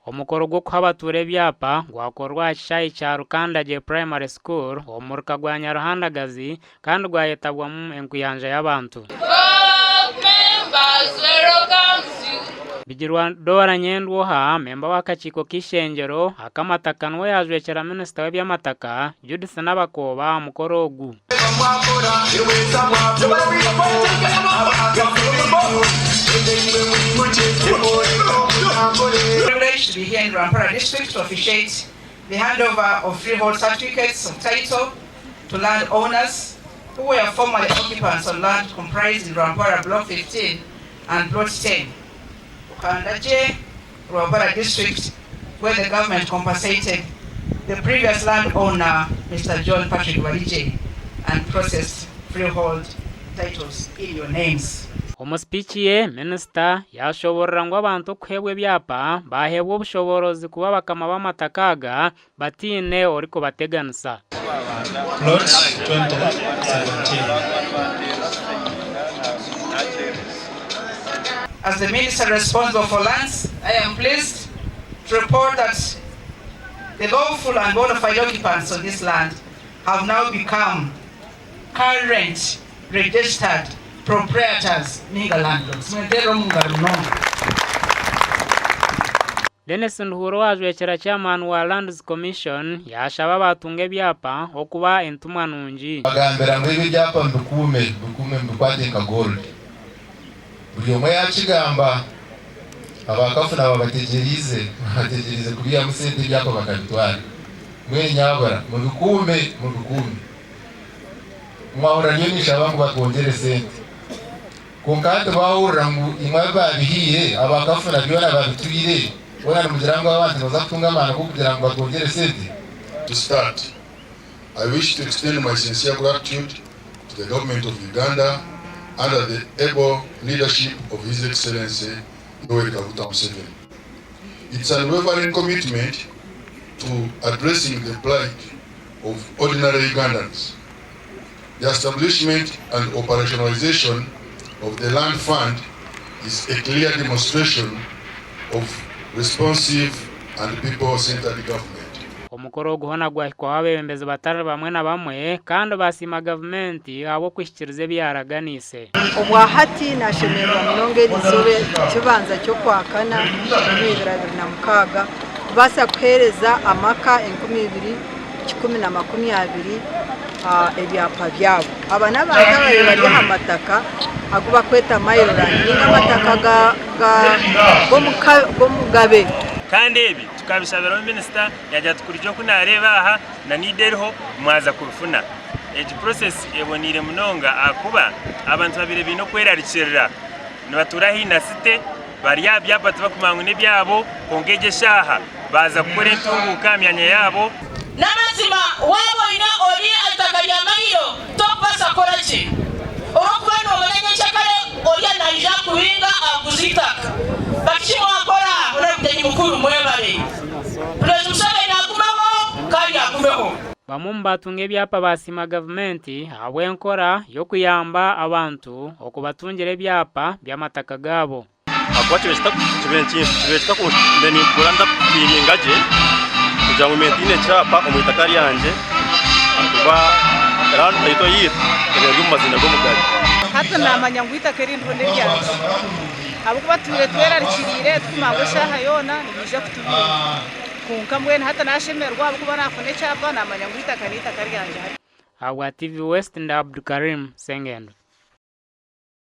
Omukoro gw'okuha abatuura ebyapa gwakorwa aha kishaayi kya Rukandagye Primary School omu muruka gwa Nyaruhandagazi kandi gwayetabwamu enkuyanja y'abantu. Bigirwa Dora Nyendwoha, memba w'akakiiko k'eishengyero ak'amataka niwe yaajwekyera minisita w'eby'amataka, Judith Nabakooba aha mukoro ogu. Privileged to be here in Rwampara district to officiate the handover of freehold certificates of title to land owners who were formerly occupants on land comprised in Rwampara Block 15 and Plot 10, Ukandagye, Rwampara district where the government compensated the previous land owner Mister John Patrick Barigye and processed freehold titles in your names. Omu sipiiki ye, minisita yaashoboorora ngu abantu okuheebwa ebyapa baaheebwa obushoboorozi kuba bakama b'amataka aga bataine orikubateganisa. Plot 2017. As the minister responsible for lands, I am pleased to report that the lawful and bona fide occupants of this land have now become current registered proprietors ninga landlords. Mweterere omu ngaro munonga. Denis Nduhura owajwekyera Chairman wa Lands Commission yaashaba abaatunga ebyapa okuba entumwa nungi. Bagambira ngu ebi ebyapa mubikuume, mubikuume mubikwate nka gold. Buri omwe yaakigamba, aba kafuna babategyereize, babategyereize kubiihamu sente ebyapa bakabitwara. Mbwenu nyabura mubikuume, mubikuume. Mwahurira nyowe ninshaba ngu batwongyere sente. Kwonka hati baahurira ngu imwe abu baabihaire, aba kafuna byona babitwire, boona nimugira ngu abantu nibaza kutunga amaani g'okugira ngu batwongyere sente? To start, I wish to extend my sincere gratitude to the government of Uganda under the able leadership of His Excellency Yoweri Kaguta Museveni. Its unwavering commitment to addressing the plight of ordinary Ugandans. The establishment and operationalization of the Land Fund is a clear demonstration of responsive and people-centered government. Omukoro ogu hoona gwahikwaho abeebembezi batari bamwe na bamwe kandi baasiima gavumenti ahabw'okuhikiiriza ebi yaaraganiise. Obwahati nashemererwa munonga eri izooba ekibanza ky'okwakana 2026 kubaasa kuheereza amaka 2120 ebyapa byabo. Aba n'abantu ababaire bari aha mataka agu barikweta mailo land ninga amataka g'omugabe. Kandi ebi tukabishabiraho minisita yaagira ati kuruga oku naareeba aha na need eriho mwaza kubifuna. Egi process eboneire munonga ahakuba abantu babaire baine okwerarikirira nibatuura haihi na city bari aha byapa tibakumanya ngu n'ebyabo kwonka egi eshaaha baaza kukora entunguuka aha myanya yaabo. N'amazima waaba oine ori aha itaka rya mahiro tokubaasa kukora gye olw'okuba noomanya nyencakare oriya naija kubinga akuguze eitaka. But eki mwakora Honourable Mugyenyi Mukuru mwebare. Purezi Museveni agumeho kandi agumeho. Bamwe omu baatunga ebyapa baasiima gavumenti ahabw'enkora y'okuyamba abantu okubatungira ebyapa by'amataka gaabo. Ahakuba kibaire kitakumpurira ntakufiiringa gye kugira ngu mbe ntaine ekyapa omu itaka ryangye ahakuba land title yaitu eba eri omu maziina g'omugabe. Hati naamanya ngu eitaka eri ndiho n'eryangye ahabw'okuba tutwire twerarikiriire turikumanya ngu eshaaha yoona nibaija kutubinga kwonka mbwenu hati naashemererwa ahabw'okuba naafuna ekyapa naamanya ngu eitaka n'eitaka ryangye hati. Ahabwa TV West ndi Abdukarim Sengendo.